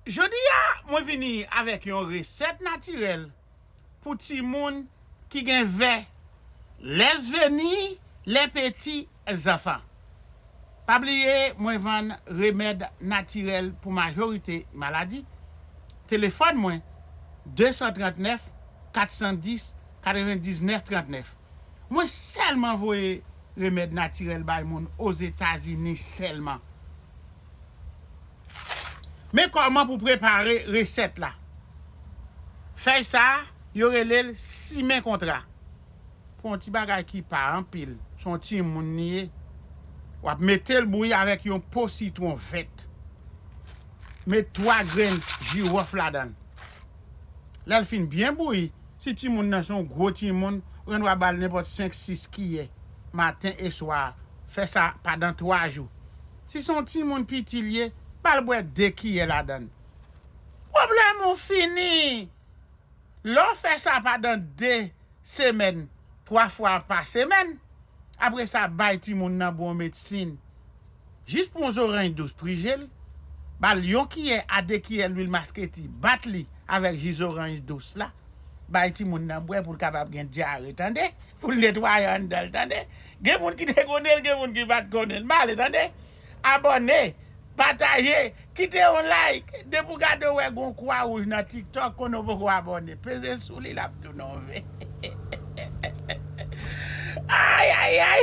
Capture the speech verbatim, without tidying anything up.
Jodi a, mwen vini avèk yon resèt natirèl pou timoun ki gen vè, les venir les petits enfants. Pa bliye, mwen vann remèd natirèl pou majorite maladi. Telefòn mwen, de san trannèf, kat san dis, katrevendiznèf trannèf. Mwen sèlman voye remèd natirèl bay moun Ozetazini sèlman. Men kòman pou prepare resèt la. Fèy sa a, yo rele l simen kontra. Pou yon ti bagay ki pa anpil, se yon timoun li ye. W ap mete l bouyi avèk yon po sitwon vèt. Met twa grenn jiwòf ladan l. Lè l fin byen bouyi, si timoun nan se yon gwo timoun, ou gen dwa ba l nenpòt senk, sis kiyè, maten e swa. Fè sa pandan twa jou. Si se yon timoun piti l ye, ba l bwè de kiyè ladan l. Pwoblèm ou fini! Lè w fè sa pandan de semèn, twa fwa pa semèn, apre sa, bay timoun nan bon medsin. Jis pran yon zoranj dous, prije l, ba l yon kiyè a de kiyè lwil masketi, bat li avèk ji zoranj dous la, bay timoun nan bwè pou l kapab gen dyare, tande? Pou l netwaye anndan l, tande? Gen moun ki te konnen l, gen moun ki pa t konnen l. M ale, tande? Abòne, pataje, kite yon like. Depi w gade w wè gon kwa wouj nan TikTok, konnen w poko abòne. Peze sou li, l ap tounen yon ve. Ay, ay, ay!